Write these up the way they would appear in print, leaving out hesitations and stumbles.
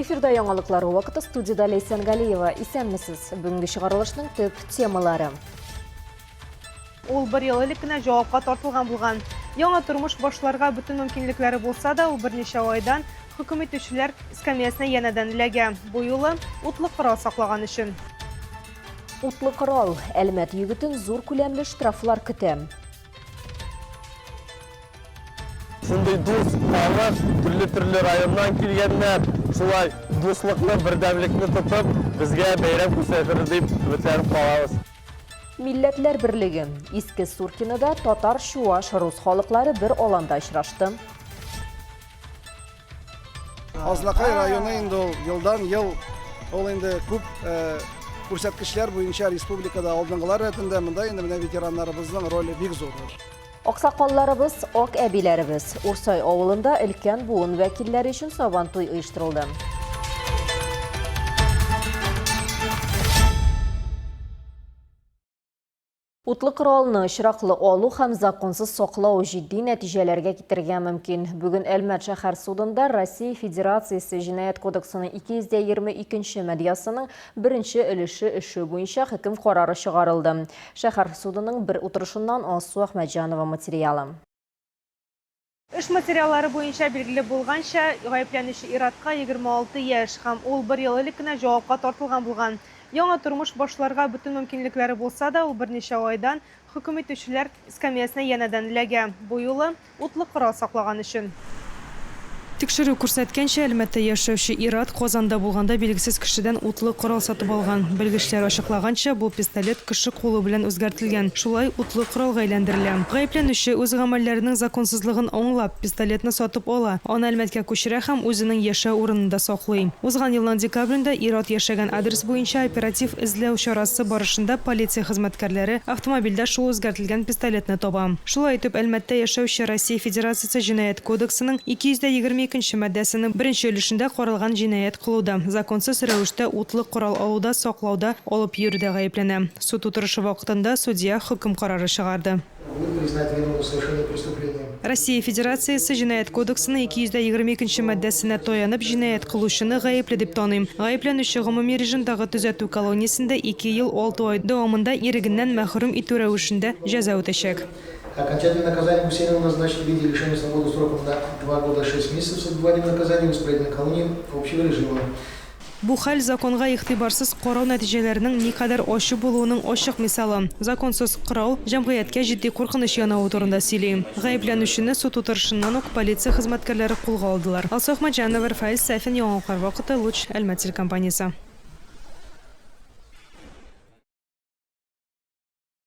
Эфирда яңалыклар вакыты студиядә Ләйсән Галиева. Исәнмесез. Бүгенге чыгарылышның төп темалары. Ул бер ел элек кенә җавапка тартылган булган. Яңа тормыш башларга бөтен мөмкинлекләре булса да, ул берничә айдан хөкем итүчеләр эскәмиясенә янәдән эләгә. Бу юлы утлы корал саклаган өчен. Утлы корал. Әлмәт егетен зур күләмле штрафлар көтә. Шундый дус халык, төрле-төрле районнан килгәннәр. Шулай дуслыкны, бердәмлекне тотып, безгә бәйрәм күрсәтер дип өметләнеп калабыз. Милләтләр берлеге. Иске Суркинода татар, чуаш, рус халыклары бер аланда очрашты. Азнакай районы инде ул елдан ел ул инде күп э, күрсәткечләр буенча республикада алдынгылар рәтендә. Монда инде менә ветераннарыбызның роле бик зур. Аксакалларыбыз, ак әбиләребез. Урсай авылында өлкән буын вәкилләре өчен Сабантуй оештырылды. Утлы коралны очраклы алу һәм законсыз саклау җитди нәтиҗәләргә китерергә мөмкин. Бүген Әлмәт шәһәр судында Россия Федерациясе Җинаять кодексының 222 нче маддәсенең беренче өлеше эше буенча хөкем карары чыгарылды. Шәһәр судының бер утырышыннан Алсу Әхмәтҗанова материалы. Эш материаллары буенча билгеле булганча, гаепләнүче ир-атка 26 яшь һәм ул бер ел элек кенә җавапка тартылган булган. Яңа тормыш башларга бөтен мөмкинлекләре булса да, ул берничә айдан хөкем итүчеләр эскәмиясенә янәдән эләгә. Бу юлы, утлы корал саклаган өчен. Тикшерү күрсәткәнчә, Әлмәттә яшәүче ир-ат Казанда булганда билгесез кешедән утлы корал сатып алган. Белгечләр ачыклаганча, бу пистолет кеше кулы белән үзгәртелгән, шулай утлы коралга әйләндерелә. Гаепләнүче, үз гамәлләренең законсызлыгын аңлап, пистолетны сатып ала, аны Әлмәткә күчерә һәм үзенең яшәү урынында саклый. Узган елның декабрендә ир-ат яшәгән адрес буенча оператив-эзләү чарасы барышында полиция хезмәткәрләре автомобильдә шул үзгәртелгән пистолетны таба. Шулай итеп, Әлмәттә яшәүче Россия Федерациясе Җинаять кодексының 222 нче маддәсенең беренче өлешендә каралган җинаять кылуда, законсыз рәвештә утлы корал алуда, саклауда, алып йөрүдә гаепләнә. Суд утырышы вакытында судья хөкем карары чыгарды. Россия Федерациясе Җинаять кодексының 222 нче маддәсенә таянып, җинаять кылучыны гаепле дип таныйм. Гаепләнүче гомуми режимдагы төзәтү колониясендә ике ел алты ай дәвамында ирегеннән мәхрүм итү рәвешендә җәза үтәчәк. Окончательное наказание Гусейнову назначить в виде лишения свободы сроком на 2 года 6 месяцев с отбыванием наказания в исправительной колонии общего режима. Бу хәл законга игътибарсыз карау нәтиҗәләренең никадәр ачы булуының ачык мисалы. Законсыз корал җәмгыятькә җитди куркыныч янавы турында сөйли. Гаепләнүчене суд утырышыннан ук полиция хезмәткәрләре кулга алдылар. Алсу Әхмәтҗанова, Рафаэль Сафин, Яңалыклар вакыты, Луч, Әлмәт телекомпаниясе.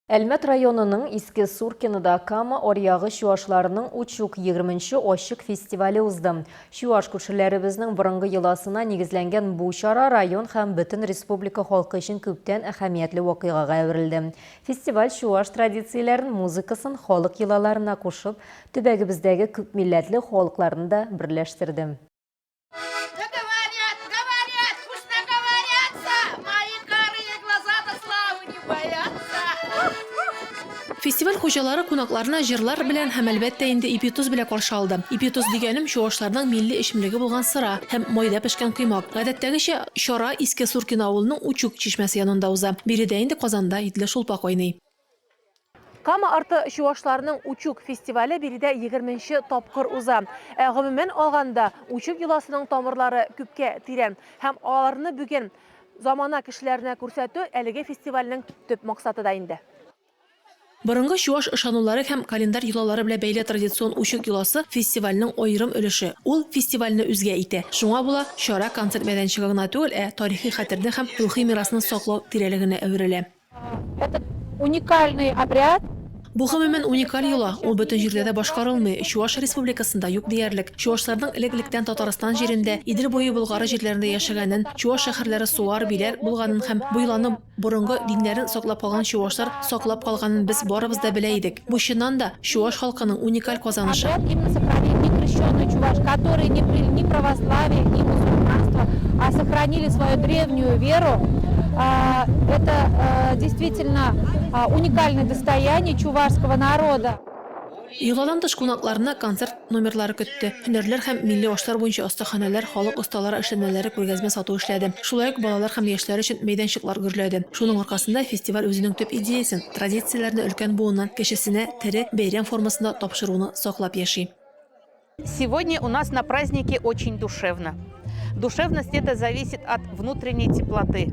Әлмәт районының Иске Суркинода Кама аръягы чуашларының Учук егерменче ачык фестивале узды. Чуаш күршеләребезнең борынгы йоласына нигезләнгән бу чара район һәм бөтен республика халкы өчен күптән әһәмиятле вакыйгага әверелде. Фестиваль чуаш традицияләрен, музыкасын халык йолаларына кушып, төбәгебездәге күпмилләтле халыкларны да берләштерде. Говорят, говорят, пусть наговорятся, мои карые глаза-то славы не боятся. Фестиваль хуҗалары кунакларны җырлар белән һәм, әлбәттә инде, ипи-тоз белән каршы алды. Ипи-тоз дигәнем, чуашларның милли эчемлеге булган сыра һәм майда пешкән коймак. Гадәттәгечә, чара Иске Суркино авылының Учук чишмәсе янында уза. Биредә инде казанда итле шулпа кайный. Кама арты чуашларының Учук фестивале биредә егерменче тапкыр уза. Ә гомумән алганда, Учук йоласының тамырлары күпкә тирән һәм аларны бүген замана кешеләренә күрсәтү әлеге фестивальнең төп максаты да инде. Борынгы чуаш ышанулары һәм календарь йолалары белән бәйле традицион Учук йоласы фестивальнең аерым өлеше. Ул фестивальне үзгә итә. Шуңа була, чара концерт мәйданчыгы гына түгел, ә тарихи хәтерне һәм рухи мирасны саклау тирәлегенә әверелә. Этот уникальный обряд. Бу гомумән уникаль йола, ул бөтен җирдә дә башкарылмый, Чуаш Республикасында юк диярлек. Чуашларның элек-электән Татарстан җирендә, Идел буе Болгары җирләрендә яшәгәнен, чуаш шәһәрләре Суар, Биләр булганын һәм бу йоланы борынгы диннәрен саклап калган чуашлар саклап калганын без барыбыз да белә идек. Бу чыннан да чуаш халкының уникаль казанышы. Обряд именно сохранили не крещеные чуваши, которые не приняли ни православие, ни мусульманство, а сохранили свою древнюю веру. Это действительно уникальное достояние чувашского народа. Йоладан тыш кунакларны концерт номерлары көтте. Һөнәрләр һәм милли ашлар буенча остаханәләр, халык осталары эшләнмәләре күргәзмә-сату эшләде. Шулай ук балалар һәм яшьләр өчен мәйданчыклар гөрләде. Шуның аркасында фестиваль үзенең төп идеясен, традицияләрне өлкән буыннан кечесенә тере бәйрәм формасында тапшыруны саклап яши. Сегодня у нас на празднике очень душевно. Душевность это зависит от внутренней теплоты.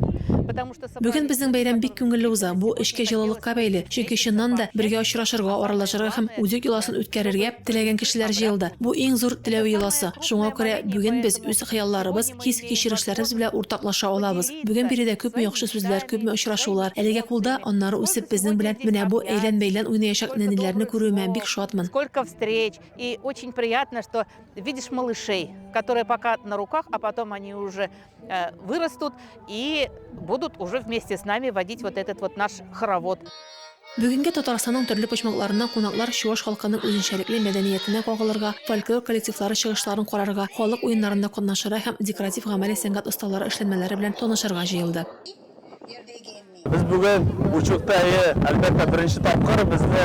Потому что Бүген безнең бәйрәм бик күңелле уза. Бу эчке җылылыкка бәйле. Чөнки чыннан да бергә очрашырга, аралашырга һәм үзек йоласын үткәрергә теләгән кешеләр җыелды. Бу иң зур теләү йоласы. Шуңа күрә бүген без үз хыялларыбыз, хис-кичерешләребез белән уртаклаша алабыз. Бүген биредә күпме яхшы сүзләр, күпме очрашулар. Әлегә кулда, аннары үсеп безнең белән менә бу әйлән-бәйлән уйнаячак нәниләрне күрүемә бик шатмын. Сколько встреч, И очень приятно, что видишь малышей, которые пока на руках, а потом они уже э, вырастут и будут уже вместе с нами водить вот этот вот наш хоровод. Бүгенгә Татарстанның төрле почмакларыннан кунаклар чуаш халкының үзенчәлекле мәдәниятенә кагылырга, фольклор коллективлары чыгышларын карарга, халык уеннарында катнашырга һәм декоратив-гамәли сәнгать осталары эшләнмәләре белән танышырга җыелды. Без бүген Учукта, әйе, әлбәттә, беренче тапкыр безне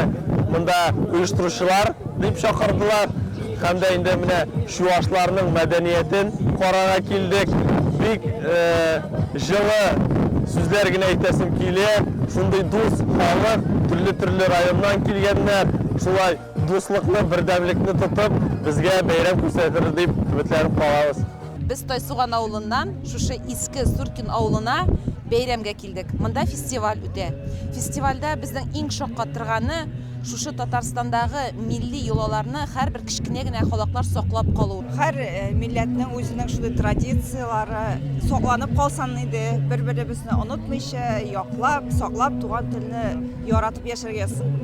монда оештыручылар дип чакырдылар. Һәм дә инде менә чуашларның мәдәниятен карарга килдек. Бик җылы сүзләр генә әйтәсем килә. Шундый дус халык, төрле-төрле районнан килгәннәр. Шулай дуслыкны, бердәмлекне тотып, безгә бәйрәм күрсәтер дип өметләнеп калабыз. Без Тайсуган авылыннан шушы Иске Суркин авылына бәйрәмгә килдек. Монда фестиваль үтә. Фестивальдә безнең иң шаккатырганы, шушы Татарстандагы милли йолаларны һәрбер кечкенә генә халыклар саклап калу. Һәр милләтнең үзенең шундый традицияләре сакланып калсын иде, бер-беребезне онытмыйча, яклап, саклап, туган телне яратып яшәргә язсын.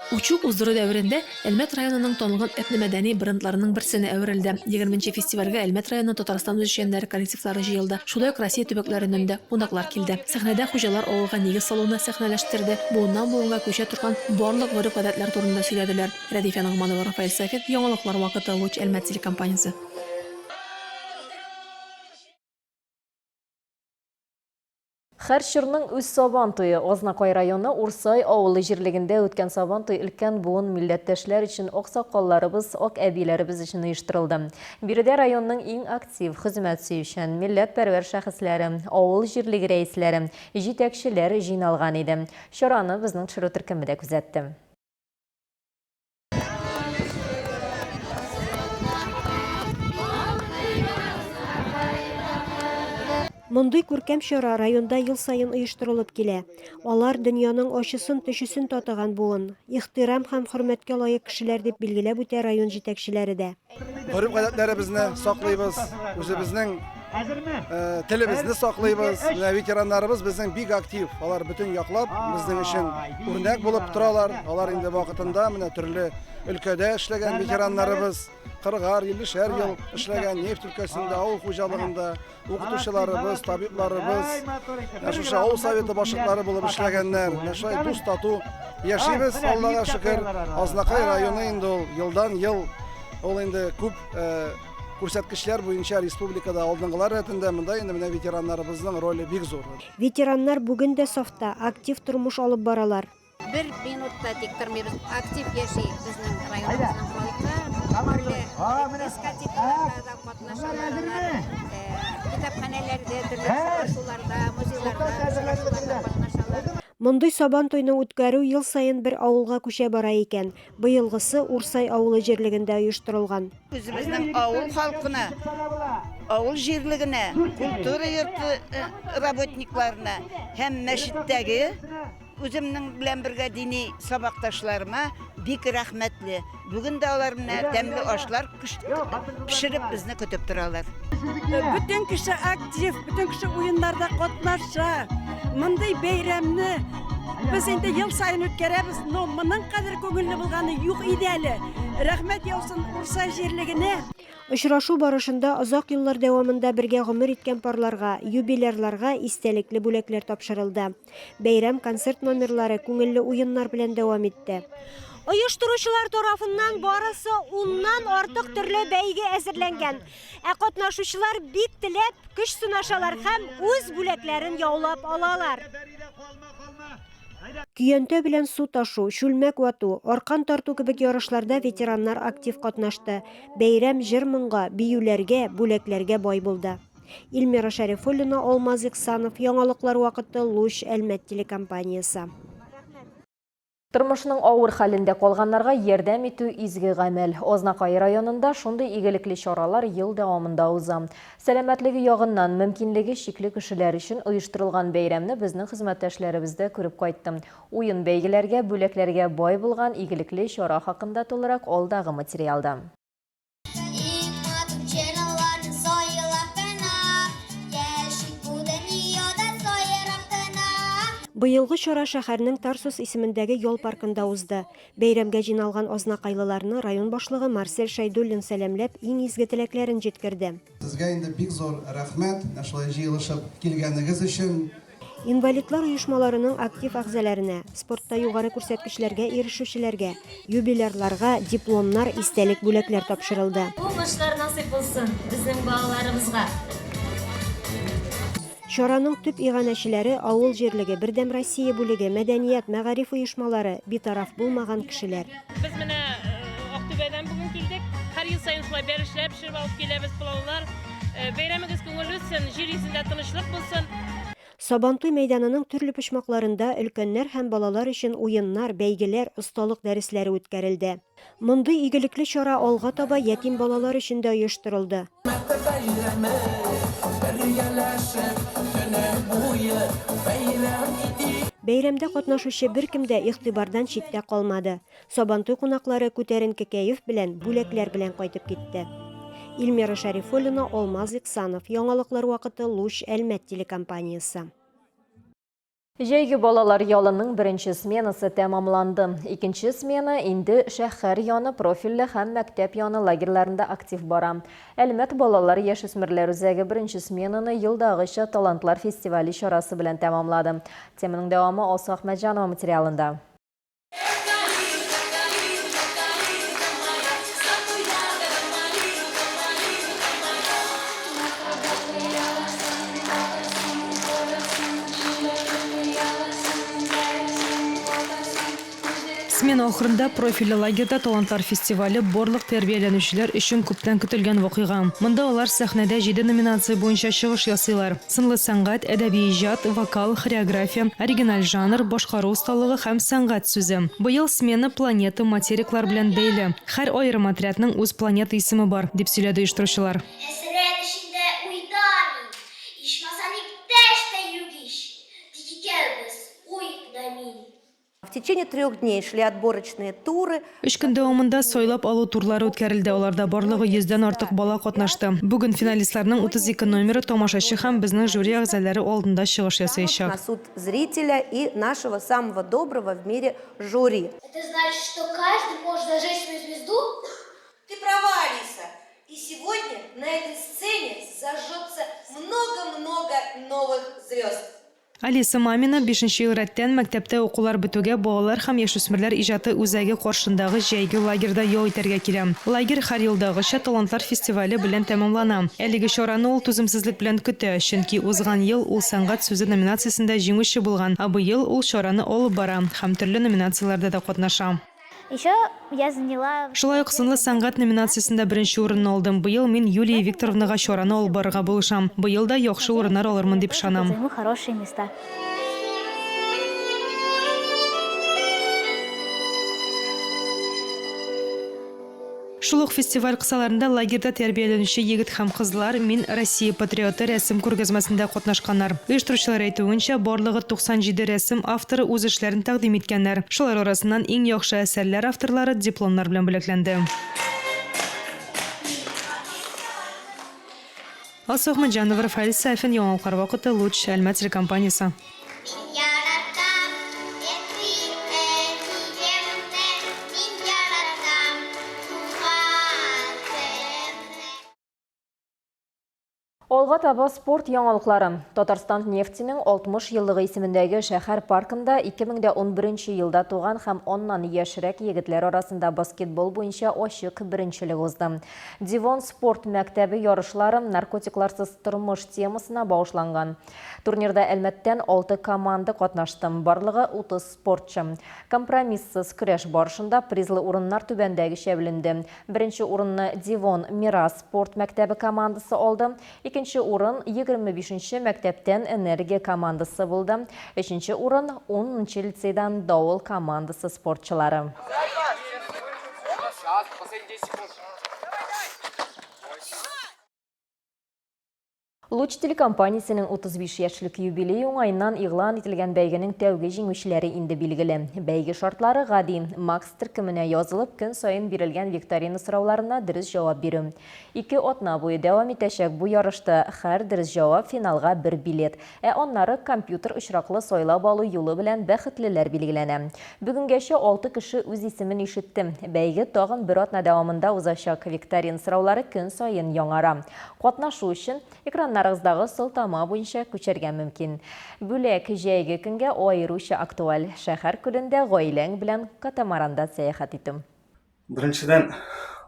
Учук уздыру дәверендә Әлмәт районының танылган этномәдәни брендларының берсенә әверелде. Егерменче фестивальгә Әлмәт районы Татарстан үзешчәннәре коллективлары җыелды. Шулай ук Россия төбәкләреннән дә кунаклар килде. Сәхнәдә хуҗалар авылга нигез салуны сәхнәләштерде, буыннан-буынга күчә торган барлык гореф-гадәтләр турында сөйләделәр. Рәдифә Ногманова, Рафаэль Сафин, Яңалыклар вакыты, Луч Әлмәт телекомпаниясе. Һәр чорның үз Сабан туе. Азнакай районы Урсай авылы җирлегендә үткән Сабан туй өлкән буын милләттәшләр өчен аксакалларыбыз, ак әбиләребез өчен оештырылды. Биредә районның иң актив, хезмәт сөючән, милләтпәрвәр шәхесләре, авыл җирлеге рәисләре, җитәкчеләр җыйналган иде. Чараны безнең төшерү төркеме дә күзәтте. Мондый күркәм чара районда ел саен оештырылып килә. Алар, дөньяның ачысын-төчесен татыган буын, ихтирам һәм хөрмәткә лаек кешеләр, дип билгеләп үтә район җитәкчеләре дә. Гореф-гадәтләребезне саклыйбыз, үзебезнең телебезне саклыйбыз. Менә ветераннарыбыз безнең бик актив. Алар бөтен яклап безнең өчен үрнәк булып торалар. Алар инде вакытында менә төрле өлкәдә эшләгән ветераннарыбыз, кырыгар, иллешәр ел эшләгән нефть өлкәсендә, авыл хуҗалыгында, укытучыларыбыз, табибларыбыз, менә шушы авыл советы башлыклары булып эшләгәннәр. Менә шулай дус тату яшибез, Аллага шөкер. Азнакай районы инде ул елдан-ел ул инде күп э, күрсәткечләр буенча республикада алдынгылар рәтендә. Монда инде менә ветераннарыбызның роле бик зур. Ветераннар бүген дә сафта, актив тормыш алып баралар. Бер минут та тик тормыйбыз. Актив яши безнең районыбызның халкы. Төрле дискотекаларда да катнашалар алар. Китапханәләрдә, төрле очрашуларда, музейларда очрашуларда катнашалар. Мондый Сабан туйны үткәрү ел саен бер авылга күчә бара икән. Быелгысы Урсай авылы җирлегендә оештырылган. Үзебезнең авыл халкына, авыл җирлегенә, культура йорты работникларына һәм мәчеттәге Үземнең белән бергә дини сабакташларыма бик рәхмәтле. Бүген дә алар менә тәмле ашлар пешереп безне көтеп торалар. Бөтен кеше актив, бөтен кеше уеннарда катнаша. Мондый бәйрәмне без инде ел саен үткәрәбез, но моның кадәр күңелле булганы юк иде әле. Рәхмәт яусын Урсай җирлегенә. Очрашу барышында озак еллар дәвамында бергә гомер иткән парларга, юбилярларга истәлекле бүләкләр тапшырылды. Бәйрәм концерт номерлары, күңелле уеннар белән дәвам итте. Оештыручылар тарафыннан барысы уннан артык төрле бәйге әзерләнгән. Ә катнашучылар бик теләп көч сынашалар һәм үз бүләкләрен яулап алалар. Көянтә белән су ташу, чүлмәк вату, аркан тарту кебек ярышларда ветераннар актив катнашты. Бәйрәм җыр-моңга, биюләргә, бүләкләргә бай булды. Илмира Шәрифуллина, Алмаз Ихсанов, Яңалыклар вакыты, Луч, Әлмәт телекомпаниясе. Тормышның авыр хәлендә калганнарга ярдәм итү изге гамәл. Азнакай районында шундый игелекле чаралар ел дәвамында уза. Сәламәтлеге ягыннан мөмкинлеге чикле кешеләр өчен оештырылган бәйрәмне безнең хезмәттәшләребез дә күреп кайтты. Уен-бәйгеләргә, бүләкләргә бай булган игелекле чара хакында тулырак алдагы материалда. Иң матур җырларны сайлап кына, Яшик бу дөньяда сайрап кына. Быелгы чара шәһәрнең Тарсус исемендәге ял паркында узды. Бәйрәмгә җыйналган азнакайлыларны район башлыгы Марсель Шәйдуллин сәламләп, иң изге теләкләрен җиткерде. Сезгә инде бик зур рәхмәт, менә шулай җыелышып килгәнегез өчен. Инвалидлар оешмаларының актив әгъзаләренә, спортта югары күрсәткечләргә ирешүчеләргә, юбилярларга дипломнар, истәлек бүләкләр тапшырылды. Уңышлар насыйп булсын безнең балаларыбызга! Чараның төп иганәчеләре, авыл җирлеге, Бердәм Россия бүлеге, мәдәният, мәгариф оешмалары, битараф булмаган кешеләр. Без менә Актүбәдән бүген килдек. Һәр ел саен шулай бәлешләр пешереп алып киләбез, пылаулар. Бәйрәмегез күңелле үтсен, җир йөзендә тынычлык булсын. Сабантуй мәйданының төрле почмакларында өлкәннәр һәм балалар өчен уеннар, бәйгеләр, осталык дәресләре үткәрелде. Мондый игелекле чара алга таба ятим балалар өчен дә оештырылды. Мәктәп бәйрәме, бергәләшеп төне буе бәйрәм итик. Бәйрәмдә катнашучы беркем дә игътибардан читтә калмады. Сабантуй кунаклары күтәренке кәеф белән, бүләкләр белән кайтып китте. Илмира Шәрифуллина, Алмаз Иксанов, Яңалыклар вакыты, Луч, Әлмәт телекомпаниясе. Җәйге балалар ялының беренче сменасы тәмамланды. Икенче смена инде шәһәр яны профильле һәм мәктәп яны лагерьларында актив бара. Әлмәт балалар-яшүсмерләр үзәге беренче сменаны елдагыча Талантлар фестивале чарасы белән тәмамлады. Теманың дәвамы Алсу Әхмәтҗанова материалында. Смена ахырында профильле лагерьда Талантлар фестивале барлык тәрбияләнүчеләр өчен күптән көтелгән вакыйга. Монда алар сәхнәдә җиде номинация буенча чыгыш ясыйлар. Сынлы сәнгать, әдәби иҗат, вокал, хореография, оригиналь жанр, башкару осталыгы һәм сәнгать сүзе. Быел смена планета, материклар белән бәйле. Һәр аерым отрядның үз планета исеме бар, дип сөйләде оештыручылар. Хәсрәт эчендә уйда мин, Ичмасам иптәш тә юк ич, Тик икәүбез, уй да мин. В течение трех дней шли отборочные туры. Өч көн дәвамында сайлап алу турлары үткәрелде, аларда барлыгы йөздән артык бала катнашты. Бүген финалистларның 32 номеры тамашачы һәм безнең жюри әгъзалары алдында чыгыш ясаячак. На суд зрителя и нашего самого доброго в мире жюри. Это значит, что каждый может зажечь свою звезду? Ты права, Алиса. И сегодня на этой сцене зажжется много-много новых звезд. Алиса Мамина бишенче ел рәттән мәктәптә укулар бетүгә балалар һәм яшүсмерләр иҗаты үзәге каршындагы җәйге лагерьда ял итәргә килә. Лагерь һәр елдагыча Талантлар фестивале белән тәмамлана. Әлеге чараны ул түземсезлек белән көтә, чөнки узган ел ул Сәнгать сүзе номинациясендә җиңүче булган, ә быел ул чараны алып бара һәм төрле номинацияләрдә дә катнаша. Еще я заняла. Шулай ук Сынлы сәнгать номинациясендә беренче урынны алдым. Быел мин Юлия Викторовнага чараны алып барырга булышам. Быел да яхшы урыннар алырмын дип ышанам. Займу хорошие места. Шул ук фестиваль кысаларында лагерьда тәрбияләнүче егет һәм кызлар Мин, Россия патриоты рәсем күргәзмәсендә катнашканнар. Оештыручылар әйтүенчә, барлыгы 97 рәсем авторы үз эшләрен тәкъдим иткәннәр. Шулар арасыннан иң яхшы әсәрләр авторлары дипломнар белән бүләкләнде. Алсу Әхмәтҗанова, Рафаэль Сафин, Яңалыклар вакыты, Луч, Әлмәт телекомпаниясе. Мин яратам әти-әниемне, мин яратам туган телемне. Алга таба спорт яңалыклары. Татарстан нефтенең 60 еллыгы исемендәге шәһәр паркында 2011 елда туган һәм аннан яшьрәк егетләр арасында баскетбол буенча ачык беренчелек узды. Девон спорт мәктәбе ярышлары наркотикларсыз тормыш темасына багышланган. Турнирда Әлмәттән алты команда катнашты, барлыгы 30 спортчы. Компромиссыз көрәш барышында призлы урыннар түбәндәгечә бүленде. Беренче урынны Девон Мирас спорт мәктәбе командасы алды. Икенче урын 25 нче мәктәптән Энергия командасы булды. Өченче урын 10 нчы лицейдан Давыл командасы спортчылары. Луч телекомпаниясенең 35 яшьлек юбилее уңаеннан игълан ителгән бәйгенең тәүге җиңүчеләре инде билгеле. Бәйге шартлары гади, Макс төркеменә язылып, көн саен бирелгән викторина сорауларына дөрес җавап бирү. Ике атна буе дәвам итәчәк бу ярышта һәр дөрес җавап финалга бер билет, ә аннары компьютер очраклы сайлап алу юлы белән бәхетлеләр билгеләнә. Бүгенгәчә алты кеше үз исемен ишетте. Бәйге тагын бер атна дәвамында узачак. Викторина сораулары көн саен яңара. Катнашу өчен экраннарыгыздагы сылтама буенча күчәргә мөмкин. Бүләк җәйге көнгә аеруча актуаль, шәһәр күлендә гаиләң белән катамаранда сәяхәт итү. Беренчедән,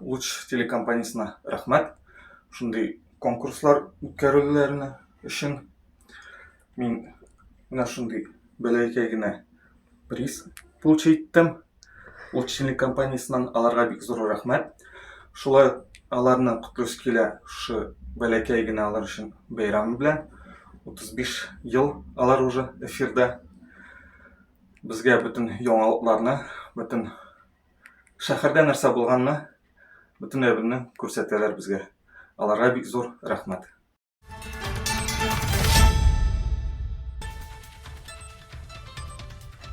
Луч телекомпаниясенә рәхмәт, шундый конкурслар үткәрүләренә өчен. Мин менә шундый бәләкәй генә приз получить иттем. Луч телекомпаниясеннән аларга бик зур рәхмәт. Шулай ук аларны котлыйсы килә шушы бәләкәй генә алар өчен бәйрәме белән. 35 ел алар уже эфирда. Безгә бөтен яңалыкларны, бөтен шәһәрдә нәрсә булганны, бөтен әйберне күрсәтәләр безгә. Аларга бик зур рәхмәт.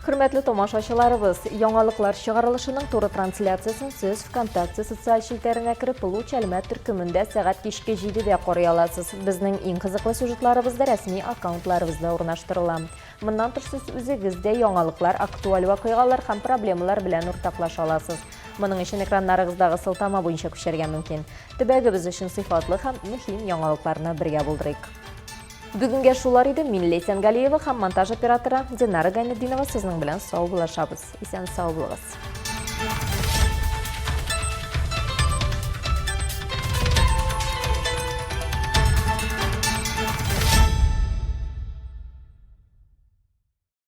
Хөрмәтле тамашачыларыбыз, яңалыклар чыгарылышының туры трансляциясен сез ВКонтакте социаль челтәренә кереп, Луч Әлмәт төркемендә сәгать кичке 7-дә карый аласыз. Безнең иң кызыклы сюжетларыбыз да рәсми аккаунтларыбызда урнаштырыла. Моннан тыш сез үзегез дә яңалыклар, актуаль вакыйгалар һәм проблемалар белән уртаклаша аласыз. Моның өчен экраннарыгыздагы сылтама буенча күчәргә мөмкин. Төбәгебез өчен сыйфатлы һәм мөһим яңалыкларны бергә булдырыйк. Бүгенгә шулар иде. Мин Ләйсән Галиева һәм монтаж операторы Динара Гайнетдинова сезнең белән саубуллашабыз. Исән-сау булыгыз.